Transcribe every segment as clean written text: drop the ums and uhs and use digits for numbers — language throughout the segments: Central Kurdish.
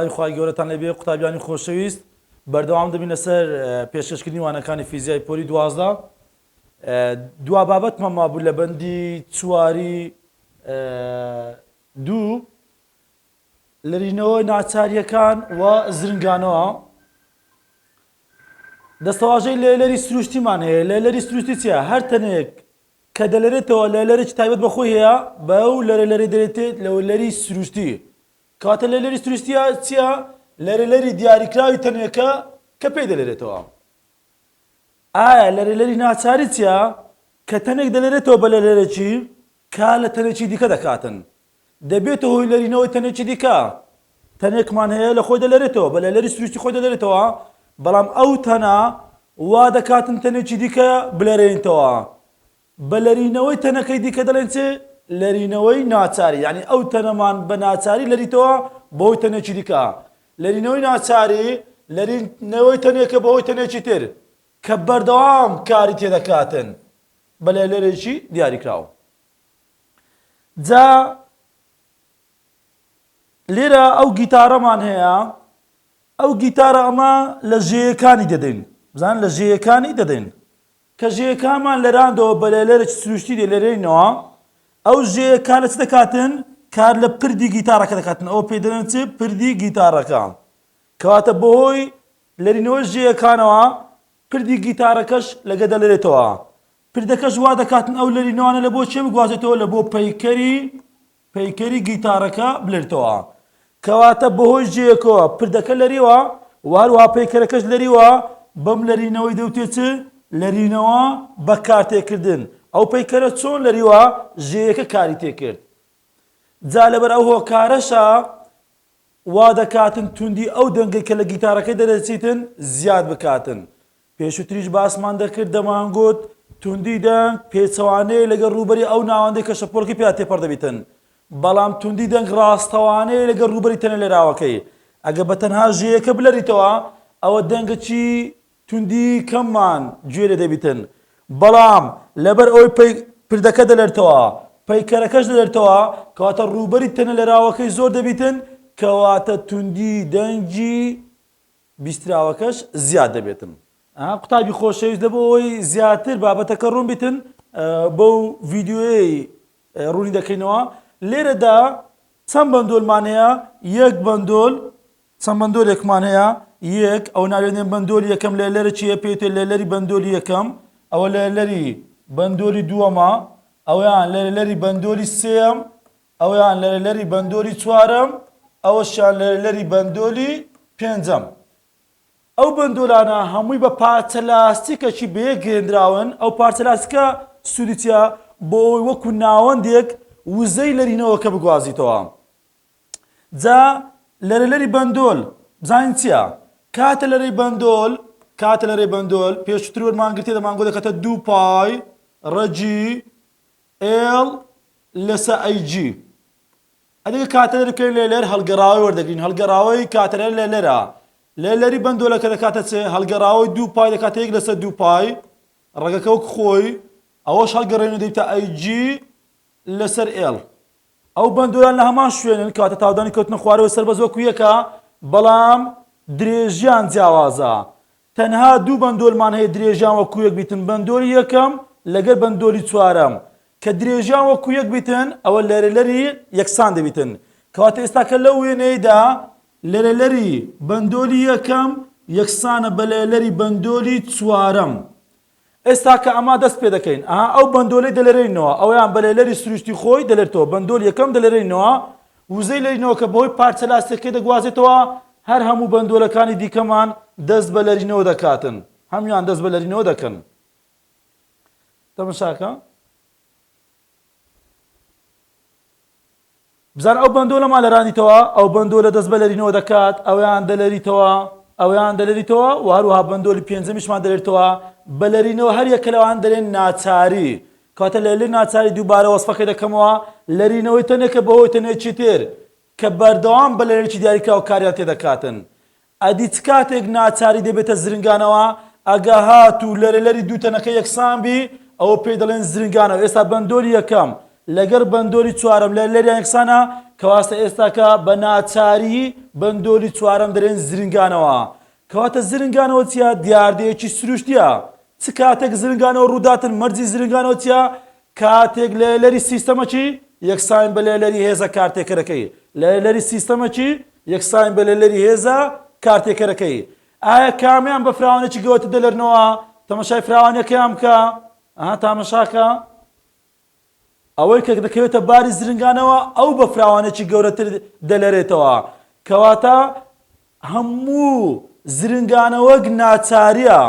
سڵاوی خوای گەورەتان لێبێ قوتابیانی خۆشەویست بەردەوام دەبین لەسەر پێشکەشکردنی وانەکانی فیزیای پۆلی 12 دوا بابەتمان مابوو لە بەندی چواری دوو لەرینەوە ناچاریەکان و زرنگانەوە دەستەواژەی لێلەری سروشتیمان هەیە لێلەری سروشتی چیە هەر تەنێک کە دەلەرێتەوە لێلەرێکی تایبەت بە خۆی هەیە بەو لەرە لەرەی دەرێتێت لە لەری سروشتی کەواتە لێلەری سروشتیە چیە لەرە لەری دیاریکراوی تەنێکە کە پێی دەلەرێتەوە ئایا لەرە لەری ناچاری چیە کە تەنێک دەلەرێتەوە بە لەرەلەرێکی کار لە تەنێکی دیکە دەکاتن دەبێتە هۆی لەرینەوەی تەنێکی دیکە. تەنێکمان هەیە لە خۆی دەلەرێتەوە، بە لەلەری سروشتی خۆی دەلەرێتەوە، بەڵام ئەو تەنە وا دەکاتن تەنێکی دیکە بلەرێنیتەوە. بە لەرینەوەی تەنەکەی دیکە دەڵێن چ؟ لەرینەوەی ناچاری، یانی ئەو تەنەمان بە ناچاری لەریتەوە بەهۆی تەنێکی دیکە. لەرینەوەی ناچاری، لەرینەوەی تەنێکە بەهۆی تەنێکی تر کە بەردەوام کاری تێدەکاتن بە لەلەرێکی دیاریکراو. جا لێرە ئەو گیتارەمان هەیە ئەو گیتارە ئەمە لە ژێیەکانی دەدەین بزان لە ژێیەکانی دەدەین کە ژێیەکانمان لەراندەوە بە لەلەرێکی سروشتی دێ لەرێینەوە ئەو ژێیە کار لە چ دەکاتن کار لە پردی گیتارەکە دەکاتن ئەوە پێی دەڵێن چ پردی گیتارەکە کەواتە بەهۆی لەرینەوەی ژێیەکانەوە پردی گیتارەکەش لەگە دەلەرێتەوە پردەکەش وا دەکاتن ئەو لەرینەوانە لە بۆ چێ بگوازێتەوە لە بۆ پەیکەری پەیکەری گیتارەکە بلەرتەوە کەواتە بەهۆی جێیەکەوە پردەکە لەریوە و هەروەها پەیکەرەکەش لەریوە بەم لەرینەوەی دەوتێ چ لەرینەوە بە کارتێکردن ئەو پەیکەرە چۆن لەریوە ژێیەکە کاری تێکرد جا لەبەر ئەو هۆکارەشە وا دەکاتن توندی ئەو دەنگەی کە لە گیتارەکەی دەرەچیتن زیاد بکاتن. پێشووتریش باسمان دەکرد دەمانگوت توندی دەنگ پێچەوانەیە لەگەڵ ڕووبەری ئەو ناوەندەی کە شەپۆلەکەی پیا تێپەڕ دەبیتن، بەڵام توندی دەنگ ڕاستەوانەیە لەگەڵ ڕووبەری تەنە لێراوەکەی. ئەگەر بە تەنها ژێیەکە بلەریتەوە ئەوە دەنگەکی توندی کەممان گوێ لێ دەبیتن، بەڵام لەبەر ئەوەی پەی پردەکە دەلەرتەوە پەیکەرەکەش دەلەرتەوە کەواتە ڕووبەری تەنە لەراوەکەی زۆر دەبیتن کەواتە توندی دەنگی بیستراوەکەش زیاد دەبێتن. قوتابی خۆشەویست لەبۆ ئەوەی زیاتر بابەتەکە ڕوون بیتن بەو ڤیدیۆیەی ڕوونی دەکەینەوە لێرەدا چەند بەندۆلمان هەیە یەک بەندۆل چەند بەندۆلێکمان هەیە یەک ئەو ناوێنێن بەندۆلی یەکەم لە لەرە چیە پێێتێ لە لەری بەندۆلی یەکەم ئەوە لە لەری بەندۆلی دووەمە ئەویان لە لەری بەندۆلی سێم ئەویان لە لەری بەندۆلی چوارەم ئەوەشیان لە لەری بەندۆلی پێنجەم ئەو بەندۆلانە هەمووی بە پارچە لاستیکەکی بەیەک گەیەندراون، ئەو پارچە لاستیکە سوودی چییە؟ بۆ ئەوەی وەکو ناوەندێک وزەی لەرینەوەکە بگوازیتەوە. جا لەرەلەری بەندۆل بزانین چییە؟ کاتە لەرەی بەندۆل کاتە لەرەی بەندۆل پێشتر وەرمان گرتێ دەمانگۆ دەکاتە دوو پای ڕەجی ئێڵ لەسە ئەی جی ئەگەر کاتەلەر بکەین لێلەر هەڵگەڕاوەی وەردەگرین هەڵگەڕاوەی کاتەلەر لێلەرە لێلەری بەندۆلەکە دەکاتە چ هەڵگەڕاوەی دوو پای دەکاتە یەک لەسەر دوو پای ڕەگەکە وەک خۆی ئەوەش هەڵگەڕێن و دەیتە ئەی جی لەسەر ئێڵ ئەو بەندۆلان لە هەمان شوێنن کاتە تاودانی کەوتنە خوارەوەی سەربەز وەکو یەکە بەڵام درێژیان جیاوازە تەنها دوو بەندۆلمان هەیە درێژیان وەکو یەک بیتن بەندۆلی یەکەم لەگەر بەندۆلی چوارەم کە درێژیان وەکو یەک بیتن ئەوە لەرەلەری یەکسان دەبیتن کەواتە ئێستا کە لەو وێنەیەدا لەرەلەری بەندۆلی یەکەم یەکسانە بە لەرەلەری بەندۆلی چوارەم ئێستا کە ئەما دەست پێ دەکەین ئەها ئەو بەندۆلەی دەلەرێینەوە ئەویان بە لەلەری سروشتی خۆی دەلێرتەوە بەندۆل یەکەم دەلەرێینەوە وزەی لەرینەوە کە بەهۆی پارچە لاستیکەکەی دەگوازێتەوە هەر هەموو بەندۆلەکانی دیکەمان دەست بە لەرینەوە دەکاتن هەموان دەست بە لەرینەوە دەکەن تەمەشاکە بزانە ئەو بەندۆلەمان لەراندیتەوە، ئەو بەندۆلە دەست بە لەرینەوە دەکات، ئەویان دەلەریتەوە، ئەویان دەلەریتەوە و هەروەها بەندۆلی پێنجەمیشمان دەلەریتەوە، بە لەرینەوە هەر یەکە لەوان دەلێن ناچاری. کەواتە لەری ناچاری دووبارە وەسفەکەی دەکەمەوە، لەرینەوەی تەنێکە بەهۆی تەنێکی تر کە بەردەوام بە لەرێکی دیاریکراو کاریان تێدەکاتن. ئەدی چ کاتێک ناچاری دەبێتە زرنگانەوە؟ ئەگە هاتوو لەرەلەری دوو تەنەکە یەکسان بی ئەوە پێی دەڵێن زرنگانەوە ئێستا بەندۆلی یەکەم لەگەر بەندۆلی چوارەم لەرەلەریان یەکسانە. کەواسە ئێستاکە بە ناچاری بەندۆلی چوارەم دەرێن زرنگانەوە. کەواتە زرنگانەوە چیە؟ دیاردەیەکی سروشتیە. چ کاتێک زرنگانەوە ڕووداتن؟ مەرجی زرنگانەوە چیە؟ کاتێک لێلەری سیستەمەکی یەکسان بە لێلەری هێزە کارتێکەرەکەی. لێلەری سیستەمەکی یەکسان بە لێلەری هێزە کارتێکەرەکەی. ئایا کامیان بە فراوانێکی گەوەتر دەلەرنەوە؟ تەمەشای فراوانیەکەیان بکە. ئەها تامەشاکە. ئەوەی کە دەکەوێتە باری زرنگانەوە ئەو بە فراوانێکی گەورەتر دەلەرێتەوە. کەواتە هەموو زرنگانەوەک ناچاریە.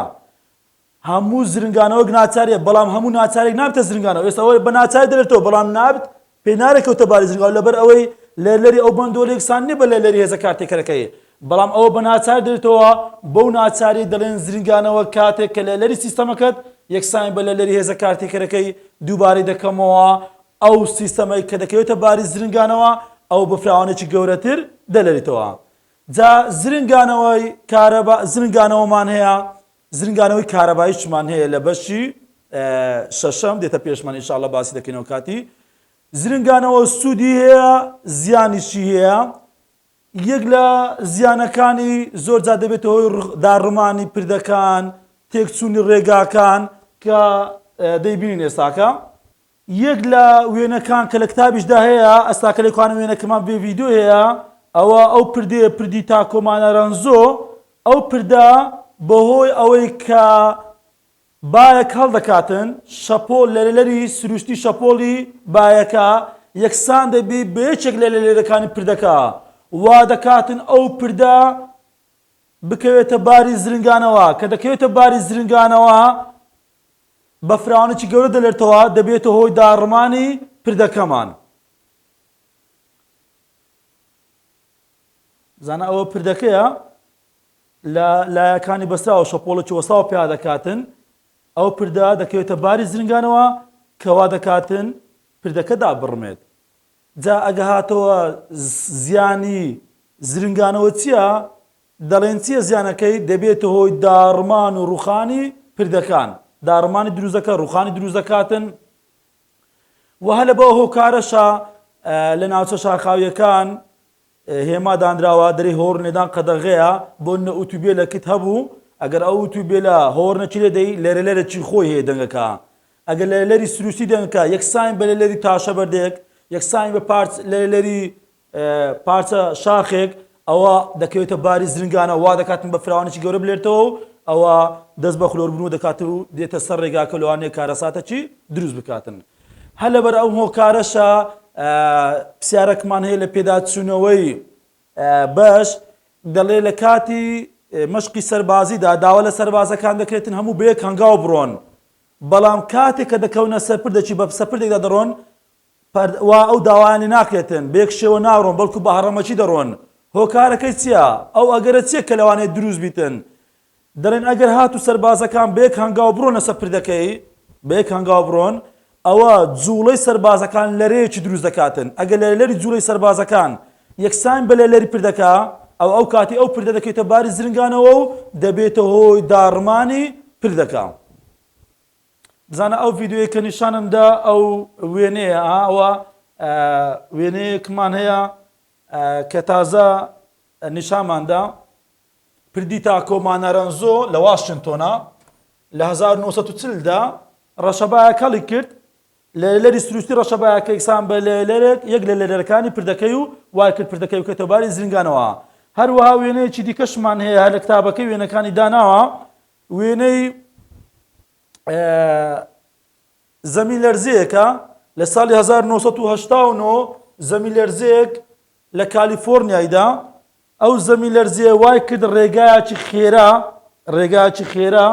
هەموو زرنگانەوەک ناچاریە بەڵام هەموو ناچارێک نابتە زرنگانەوە. ئێستا ئەوەی بە ناچاری دەلێتەوە بەڵام نابت پێی نارێکەوتە باری زرنگاو لەبەر ئەوەی لەلەری ئەو بەندۆلە یەکسان نیە بە لەلەری هێزە کارتێکەرەکەی. بەڵام ئەوە بە ناچاری دەلێتەوە بەو ناچاری دەڵێن زرنگانەوە کاتێک کە لەلەری سیستەمەکەت یەکسانی بە لەلەری هێزە کارتێکەرەکەی دووبارەی دەکەمەوە ئەو سیستەمەی کە دەکەوێتە باری زرنگانەوە ئەو بە فراوانێکی گەورەتر دەلەریتەوە. جا زرنگانەوەی کارەبا زرنگانەوەمان هەیە زرنگانەوەی کارەباییشمان هەیە لە بەشی شەشەم دێتە پێشمان ان شاء اللە باسی دەکەینەوە کاتی زرنگانەوە سوودی هەیە زیانیشی هەیە یەک لە زیانەکانی زۆر جار دەبێتە هۆی داڕمانی پردەکان تێکچوونی ڕێگاکان کە دەیبینین ئێستاکە یەک لە وێنەکان کە لە کتابیشدا هەیە ئەستاکە لە کوانە وێنەکەمان بێ ڤیدیۆ هەیە ئەوە ئەو پردەیە پردی تاکۆمانەرەنزۆ ئەو پردە بەهۆی ئەوەی کە بایەک هەڵدەکاتن شەپۆل لەرەلەری سروشتی شەپۆڵی بایەکە یەکسان دەبی بە یەکێک لە لەرەکانی پردەکە وا دەکاتن ئەو پردە بکەوێتە باری زرنگانەوە کە دەکەوێتە باری زرنگانەوە بە فراوانێکی گەورە دەلێرتەوە دەبێتە هۆی داڕمانی پردەکەمان. زانە ئەوە پردەکەیە لە لایەکانی بەسراوە شەپۆڵێکی وەساو پیا دەکاتن ئەو پردە دەکەوێتە باری زرنگانەوە کەوا دەکاتن پردەکە دابڕمێت جا ئەگە هاتەوە زیانی زرنگانەوە چییە؟ دەڵێن چییە زیانەکەی؟ دەبێتە هۆی داڕمان و ڕوخانی پردەکان، داڕمانی دروزەکە، ڕوخانی دروزەکاتن و هەر لە بەو هۆکارەشە لە ناوچە شاخاویەکان هێما دانراوە دەرێ هۆڕن لێدان قەدەغەیە بۆ نە ئوتوبێلەکت هەبوو ئەگەر ئەو ئوتوبێلە هۆڕنەکی لێ دەی لەرە لەرەکی خۆی هەیە دەنگەکە ئەگەر لەرە لەری سروشتی دەنگەکە یەکسانی بە لەرە لەری تاشە بەردێک یەکسانی بە پارچ لەرە لەری پارچە شاخێک ئەوە دەکەوێتە باری زرنگانە وا دەکاتن بە فراوانێکی گەورە بلێرتەوە و ئەوە دەست بە خلۆربوون دەکات و دێتە سەر ڕێگاکە لەوانەیە کارەساتەکی دروست بکاتن هەر لەبەر ئەو هۆکارەشە پرسیارەکمان هەیە لە پێداچوونەوەی بەش دەڵێ لە کاتی مەشقی سەربازیدا داوا لە سەربازەکان دەکرێتن هەموو بەیەک هەنگاو بڕۆن بەڵام کاتێک کە دەکەونە سەرپردێکی بە سەپردێکدا دەڕۆن پەرد وا ئەو داوایان لێ ناکرێتن، بە یەک شێوە ناڕۆن، بەڵکو بە هەڕەمەکی دەڕۆن. هۆکارەکەی چییە؟ ئەو ئەگەرە چییە کە لەوانەیە دروست بیتن؟ دەڵێن ئەگەر هاتوو سەربازەکان بە یەک هەنگاو بڕۆنە سەر پردەکەی، بە یەک هەنگاو بڕۆن، ئەوە جووڵەی سەربازەکان لەرەیەکی دروست دەکاتن. ئەگەر لەرەلەری جووڵەی سەربازەکان یەکسان بە لەرەلەری پردەکە، ئەوە ئەو کاتی ئەو پردە دەکەوێتە باری زرنگانەوە و دەبێتە هۆی داڕمانی پردەکە. بزانە ئەو ڤیدیۆیە کە نیشانم دا ئەو وێنەیە ئەوە وێنەیەکمان هەیە کە تازە نیشانماندا پردی تاکۆما نارەنزۆ لە واشنتۆنا لە 1940 دا ڕەشەبایەک هەڵی کرد لە لەری سروشتی ڕەشەبایەکە یەکسان بە لەرێک یەک لە لەرەکانی پردەکەی و وای کرد پردەکەی بکەێتەوە باری زرنگانەوە هەروەها وێنەیەکی دیکەشمان هەیە هەر لە کتابەکەی وێنەکانی داناوە وێنەی زەمین لەرزەیەکە لە ساڵی 1989 زەمین لەرزەیەک لە کالیفۆرنیایدا ئەو زەمین لەرزەیە وای کرد ڕێگایەکی خێرا ڕێگایەکی خێرا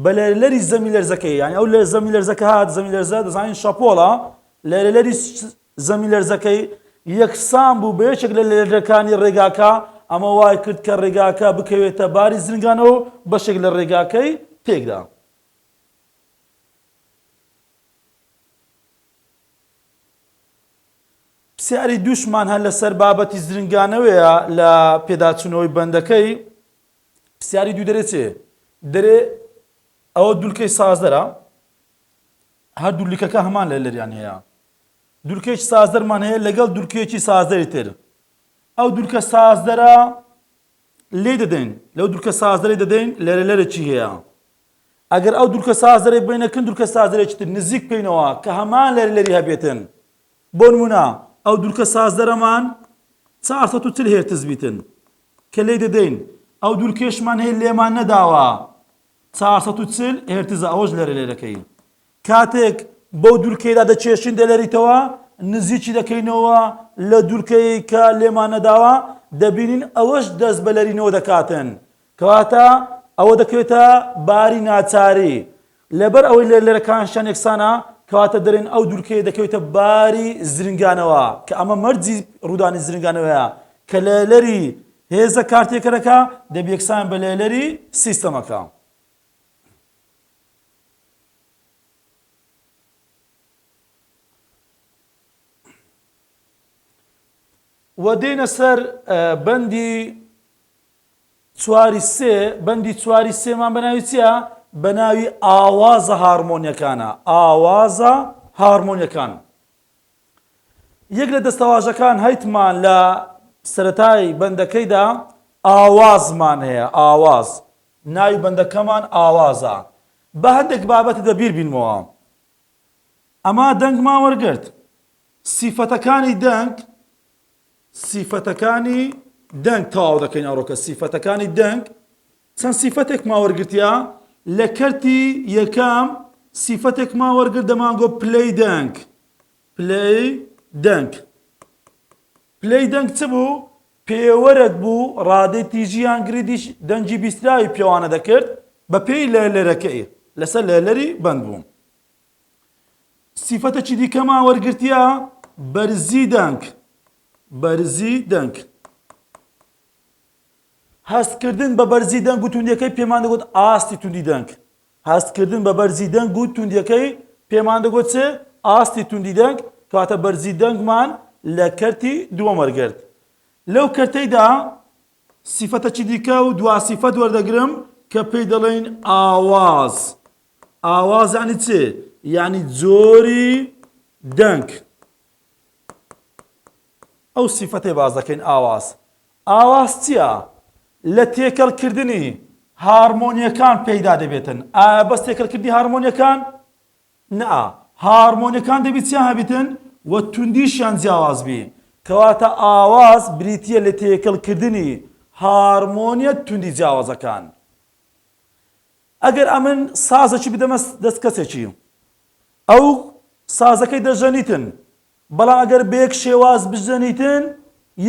بە لەرەلەری زەمین لەرزەکەی یانی ئەو لە زەمین لەرزەکە هات زەمین لەرزە دەزانین شەپۆڵە لەرەلەری زەمین لەرزەکەی یەکسان بوو بە یەکێک لە لەرەکانی ڕێگاکە ئەمە وای کرد کە ڕێگاکە بکەوێتە باری زرنگانەوە و بەشێک لە ڕێگاکەی تێکدا. پرسیاری دووشمان هەر لەسەر بابەتی زرنگانەوەیە لە پێداچوونەوەی بەندەکەی پرسیاری دوو دەرێ چێ دەرێ ئەوە دولکەی سازدەرە هەردوو لکەکە هەمان لە لەریان هەیە. دورکەیەکی سازدەرمان هەیە لەگەڵ دورکەیەکی سازدەری تر. ئەو دورکە سازدەرە لێی دەدەین، لەو دورکە سازدەرەی دەدەین لەرەلەرێکی هەیە. ئەگەر ئەو دورکە سازدەرەی بینە کن دورکە سازدەرێکی تر نزیک بکەینەوە کە هەمان لەرەلەری هەبێتن. بۆ نمونە ئەو دورکە سازدەرەمان 440 هێرتز بیتن کە لێی دەدەین، ئەو دورکەیشمان هەیە لێمان نەداوە 440 هێرتزە ئەوەش لەرەلەرەکەی. کاتێک بەو دورکەیدا دەکێشین دەلەریتەوە، نزیکی دەکەینەوە لە دورکەی کە لێمان نەداوە، دەبینین ئەوەش دەست بە لەرینەوە دەکاتن. کەواتە ئەوە دەکەوێتە باری ناچاری. لەبەر ئەوەی لەرلەرەکانشیان یەکسانە، کەواتە دەرێن ئەو دورکەیە دەکەوێتە باری زرنگانەوە، کە ئەمە مەرجی ڕوودانی زرنگانەوەیە، کە لەرلەری هێزە کارتێکەرەکە دەبی یەکسان بە لەرلەری سیستەمەکە. وە دێنە سەر بەندی چواری سێ، بەندی چواری سێمان بە ناوی چییە؟ بە ناوی ئاوازە هارمۆنیەکانە، ئاوازە هارمۆنیەکان. یەک لە دەستەواژەکان هەیتمان لە سەرەتای بەندەکەیدا ئاوازمان هەیە، ئاواز، ناوی بەندەکەمان ئاوازە. با هەندێک بابەتت بە بیر بینمەوە. ئەمە دەنگمان وەرگرت. سیفەتەکانی دەنگ، سیفەتەکانی دەنگ تەواو دەکەین ئەڕۆکە سیفەتەکانی دەنگ چەند سیفەتێکمان وەرگرتیە لە کەرتی یەکەم سیفەتێکمان وەرگرت دەمانگۆ پلەی دەنگ پلەی دەنگ پلەی دەنگ چ بوو؟ پێوەرەک بوو ڕادەی تیژی یان گریدی دەنگی بیستراوی پێوانە دەکرد بە پێی لەرەکەی لەسەر لەرەری بەند بوو. سیفەتەکی دیکەمان وەرگرتیە بەرزی دەنگ بەرزی دەنگ هەستکردن بە بەرزی دەنگ و توندیەکەی پێمان دەگوت ئاستی توندی دەنگ هەستکردن بە بەرزی دەنگ و توندیەکەی پێمان دەگوت چ؟ ئاستی توندی دەنگ، کەواتە بەرزی دەنگمان لە کەرتی دووەم وەرگرت. لەو کەرتەیدا سیفەتەکی دیکە و دوا سیفەت وەردەگرم کە پێی دەڵێین ئاواز. ئاواز یانی چ؟ یانی جۆری دەنگ. ئەو سیفەتەی باس دەکەین ئاواز. ئاواز چییە؟ لە تێکەڵکردنی هارمۆنییەکان پەیدا دەبێتن. ئایا بەس تێکەڵکردنی هارمۆنییەکان؟ نا، هارمۆنییەکان دەبی چیان هەبیتن و توندیشیان جیاواز بی. کەواتە ئاواز بریتییە لە تێکەڵکردنی هارمۆنییە توندی جیاوازەکان. ئەگەر ئەمن سازێکی بدەمە دەست کەسێکی، ئەو سازەکەی دەژەنیتن، بەڵام ئەگەر بە یەک شێواز بژەنیتن،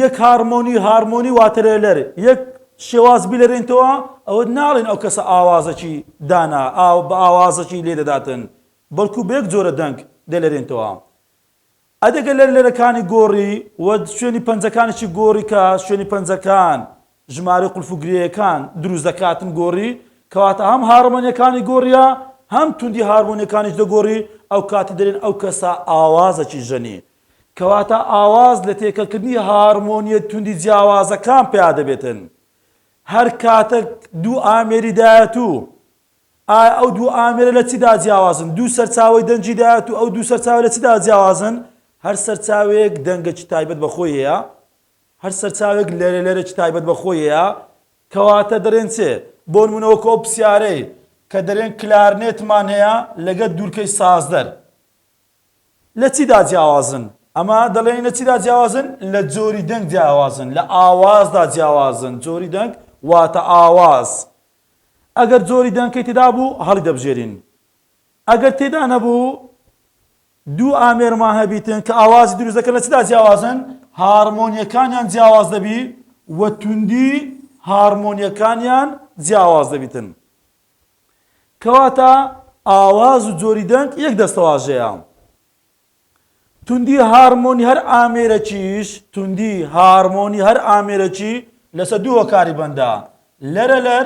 یەک هارمۆنی، هارمۆنی واتە لەر، یەک شێواز بیلەرێنتەوە، ئەوە ناڵێن ئەو کەسە ئاوازەکی دانا، ئاو بە ئاوازەکی لێ دەداتن، بەڵکو بە یەک جۆرە دەنگ دەلەرێنتەوە. ئەدەگە لەر لەرەکانی گۆڕی و شوێنی پەنجەکانیشی گۆڕی کە شوێنی پەنجەکان ژمارەی قولف و گرێیەکان دروست دەکاتن گۆڕی، کەواتە هەم هارمۆنیەکانی گۆڕیە هەم توندی هارمۆنیەکانیش دەگۆڕی، ئەو کاتی دەرێن ئەو کەسە ئاوازەکی ژەنی. کەواتە ئاواز لە تێکەڵکردنی هارمۆنیە توندی جیاوازەکان پیا دەبێتن. هەر کاتەک دوو ئامێری دایەتوو ئایا ئەو دوو ئامێرە لە چیدا جیاوازن؟ دوو سەرچاوەی دەنگی دایەتوو ئەو دوو سەرچاوە لە چیدا جیاوازن؟ هەر سەرچاوەیەک دەنگەکی تایبەت بە خۆی هەیە، هەر سەرچاوێک لەرە لەرەکی تایبەت بە خۆی هەیە، کەواتە دەرێن چێ؟ بۆ نموونە وەکو ئەو پرسیارەی کە دەرێن کلارنێتمان هەیە لەگەر دوورکەی سازدەر لە چیدا جیاوازن؟ ئەمە دەڵێن لە چیدا جیاوازن؟ لە جۆری دەنگ جیاوازن، لە ئاوازدا جیاوازن، جۆری دەنگ واتە ئاواز. ئەگەر جۆری دەنگکەی تێدا بوو هەڵی دەبژێرین، ئەگەر تێدا نەبوو دوو ئامێرمان هەبیتن کە ئاوازی دروست دەکەن لە چدا جیاوازن؟ هارمۆنیەکانیان جیاواز دەبی و توندی هارمۆنیەکانیان جیاواز دەبیتن. کەواتە ئاواز و جۆری دەنگ یەک دەستەواژەیە. توندی هارمۆنی هەر ئامێرەکیش توندی هارمۆنی هەر ئامێرەکی لەسەر دوو هۆکاری بەندە، لەرەلەر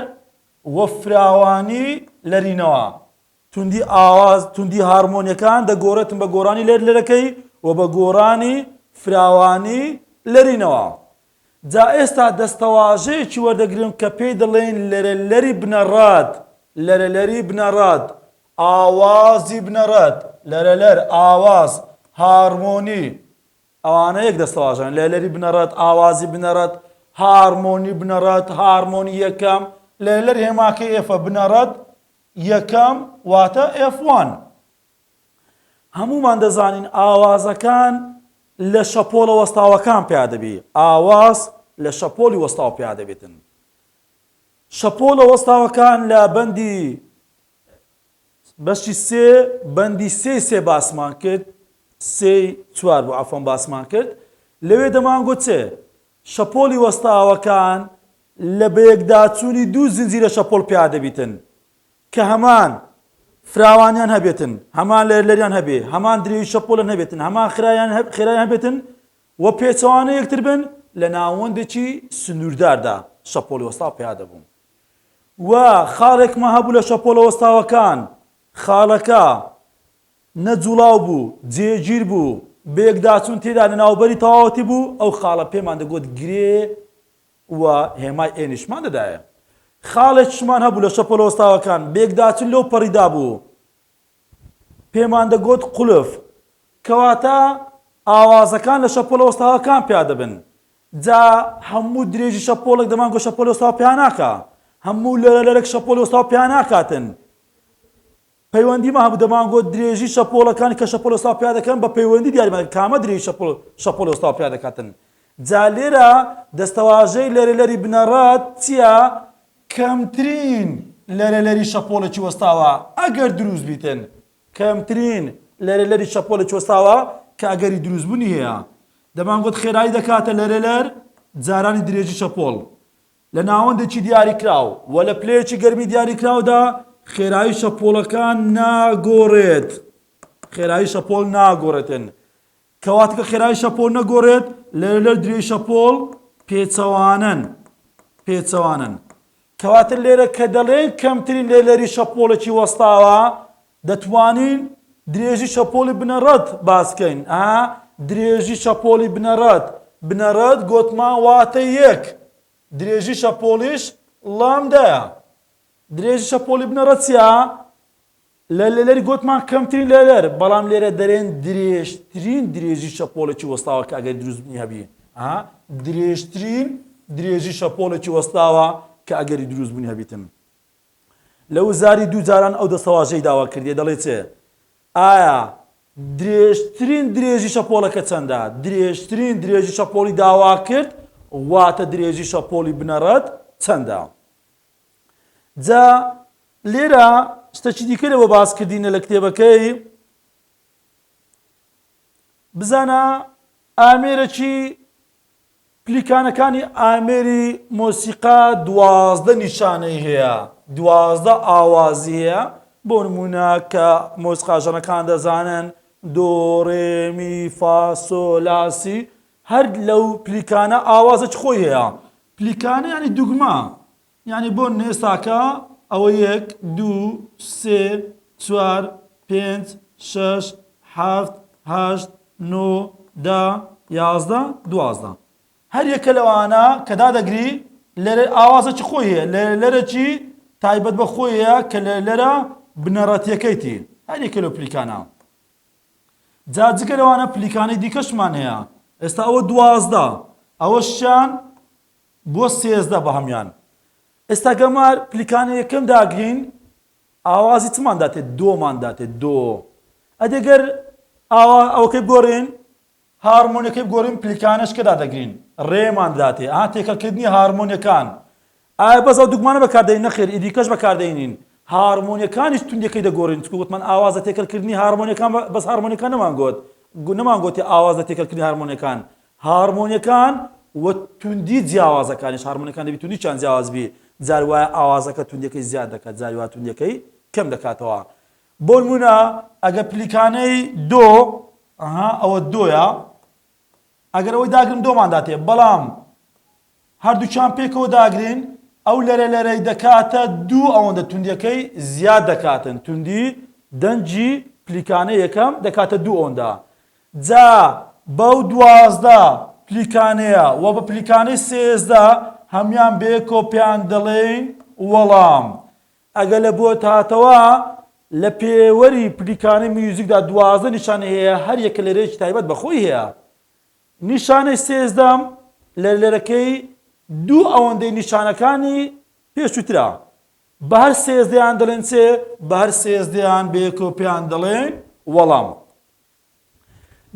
و فراوانی لەرینەوە. توندی ئاواز، توندی هارمۆنیەکان دەگۆڕێتن بە گۆڕانی لەرلەرەکەی و بە گۆڕانی فراوانی لەرینەوە. جا ئێستا دەستەواژەیەکی وەردەگرم کە پێی دەڵێین لەرەلەری بنەڕەت، لەرەلەری بنەڕەت، ئاوازی بنەڕەت، لەرەلەر، ئاواز، هارمۆنی ئەوانە یەک دەستەواژەن، لەرەلەری بنەڕەت، ئاوازی بنەڕەت، هارمۆنی بنەڕەت، هارمۆنی یەکەم، لەرەلەر هێماکەی F ە بنەڕەت یەکەم واتە F one. هەموومان دەزانین ئاوازەکان لە شەپۆڵە وەستاوەکان پیا دەبی، ئاواز لە شەپۆلی وەستاو پیا دەبێتن. شەپۆلە وەستاوەکان لە بەندی بەشی سێ بەندی سێی سێ باسمان کرد سێی چوار بوو عەفوەن باسمان کرد لەوێ دەمانگوت چ شەپۆلی وەستاوەکان لە بەیەکداچوونی دوو زنجیرە شەپۆل پیا دەبیتن کە هەمان فراوانیان هەبێتن هەمان لەرلەریان هەبێ هەمان درێژی شەپۆلن هەبێتن هەمان خرایان خێرایان هەبێتن و پێچەوانە یەکتر بن لە ناوەندێکی سنوورداردا شەپۆلی وەستاو پیا دەبوون. و خاڵێکمان هەبوو لە شەپۆلە وەستاوەکان، خاڵەکە نە جوڵاو بوو، جێگیر بوو، بەیەکداچوون تێدا لە ناوبەری تەواوەتی بوو، ئەو خاڵە پێمان دەگوت گرێ و هێمای N یشمان دەدایە. خاڵێکیشمان هەبوو لە شەپۆلە وەستاوەکان، بەیەکداچوون لەو پەڕیدا بوو، پێمان دەگوت قولف. کەواتە ئاوازەکان لە شەپۆلە وەستاوەکان پیا دەبن. جا هەموو درێژی شەپۆڵێک دەمانگۆ شەپۆلی وەستاو پیا ناکا. هەموو لەرە لەرەک شەپۆلی وەستاو پیا ناکاتن. پەیوەندیمان هەبوو دەمانگۆ درێژی شەپۆڵەکان کە شەپۆلی وەستاو پیا دەکەن بە پەیوەندی دیاریمان دەکرد کامە درێژی شەپۆل شەپۆلی وەستاو پیا دەکاتن. جا لێرە دەستەواژەی لەرە لەری بنەڕەت چییە؟ کەمترین لەرەلەری شەپۆڵێکی وەستاوە ئەگەر دروست بیتن. کەمترین لەرەلەری شەپۆڵێکی وەستاوە کە ئەگەری دروستبوونی هەیە. دەمانگوت خێرایی دەکاتە لەرەلەر جارانی درێژی شەپۆڵ. لە ناوەندێکی دیاریکراو و لە پلەیەکی گەرمی دیاریکراودا خێرایی شەپۆڵەکان ناگۆڕێت. خێرایی شەپۆل ناگۆڕێتن. کەواتە کە خێرایی شەپۆل نەگۆڕێت لەرەلەر درێژی شەپۆل پێچەوانەن پێچەوانەن. کەواتە لێرە کە دەڵێن کەمترین لەرەلەری شەپۆڵێکی وەستاوە دەتوانین درێژی شەپۆلی بنەڕەت باس کەین ئا درێژی شەپۆلی بنەڕەت بنەڕەت گۆتمان واتە یەک درێژی شەپۆلیش ڵامدایە درێژی شەپۆلی بنەڕەت چیە؟ لە لەلەری گۆتمان کەمترین لەلەر، بەڵام لێرە دەرێن درێژترین درێژی شەپۆڵێکی وەستاوە کە ئەگەری دروستبوونی هەبی. ئەها درێژترین درێژی شەپۆڵێکی وەستاوە کە ئەگەری دروستبوونی هەبیتن. لە وزاری دوو جاران ئەو دەستەواژەی داوا کردیە دەڵێ چ؟ ئایا درێژترین درێژی شەپۆڵەکە چەندە؟ درێژترین درێژی شەپۆڵی داوا کرد واتە درێژی شەپۆڵی بنەڕەت چەندە؟ جا لێرە شتەکی دیکە لەوە باس کردینە لە کتێبەکەی بزانە ئامێرەکی پلیکانەکانی ئامێری مۆسیقا 12 نیشانەی هەیە 12 ئاوازی هەیە بۆ نمونە کە مۆسیقاژەنەکان دەزانن دۆ ڕێ می فا سۆ لا سی هەر لەو پلیکانە ئاوازێکی خۆی هەیە پلیکانە یانی دوگمە یانی بۆ ئێستاکە ئەوە یەک دوو سێ چوار پێنج شەش حەفت هەشت نۆ دە 11 12 هەر یەکە لەوانە کە دادەگری لەرە ئاوازێکی خۆی هەیە لە لەرەکی تایبەت بە خۆی هەیە کە لە لەرە بنەڕەتیەکەیتی هەر یەکە لەو پلیکانە جا جگە لەوانە پلیکانەی دیکەشمان هەیە ئێستا ئەوە 12 ئەوەشیان بۆ 13 بە هەموان ئێستا گەمار پلیکانە یەکەم داگرین ئاوازی چمان داتێت دۆمان داتێت دۆ ئەدەگەر ئاوا ئەوەکەی بگۆڕین هارمۆنیەکەی بگۆڕین پلیکانەش کە دادەگرین ڕێمان داتێ ئا تێکەڵکردنی هارمۆنیەکان ئایا بەس ئەو دوگمانە بەکاردەین نەخێر ئی دیکەش بەکاردەینین هارمۆنیەکانیش توندیەکەی دەگۆڕین چونکە گوتمان ئاوازە تێکەڵکردنی هارمۆنیەکان بەس هارمۆنیەکان نەمان گوت نەمان گوتی ئاوازە تێکەڵکردنی هارمۆنیەکان هارمۆنیەکان و توندی جیاوازەکانیش هارمۆنیەکان دەبی توندیشیان جیاواز بی جار وایە ئاوازەکە توندیەکەی زیاد دەکات جاری وا توندیەکەی کەم دەکاتەوە بۆنمونە ئەگەر پلیکانەی دۆ ئەها ئەوە دۆیە ئەگەر ئەوەی داگرم دۆمان داتێ بەڵام هەردووکیان پێکەوە داگرین ئەو لەرە لەرەی دەکاتە دوو ئەوەندە توندیەکەی زیاد دەکاتن توندی دەنگی پلیکانە یەکەم دەکاتە دوو ئەوەندە جا بەو 12 پلیکانەیە و بە پلیکانەی 13 هەموان بەیەکەوە پێیان دەڵێین وەڵام ئەگەر لە بۆت هاتەوە. لە پێوەری پلیکانەی میوزیکدا 12 نیشانە هەیە، هەر یەکە لەرەیەکی تایبەت بە خۆی هەیە. نیشانەی سێزدەم لەرلەرەکەی دوو ئەوەندەی نیشانەکانی پێشووترە. بە هەر سێزدەیان دەڵێن چێ؟ بە هەر سێزدەیان بەیەکەوە پێیان دەڵێن وەڵام.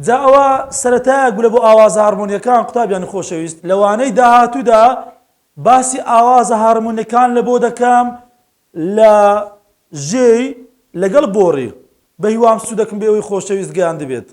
جا ئەوە سەرەتایەک بوو لە بۆ ئاوازە هارمۆنیەکان قوتابیانی خۆشەویست لە وانەی داهاتوودا باسی ئاوازە هارمۆنیەکان لە بۆ دەکەم لە ژێی لەگەڵ بۆڕی بە هیوام سوودەکم بێ ئەوەی خۆشەویست گەیاندبێت.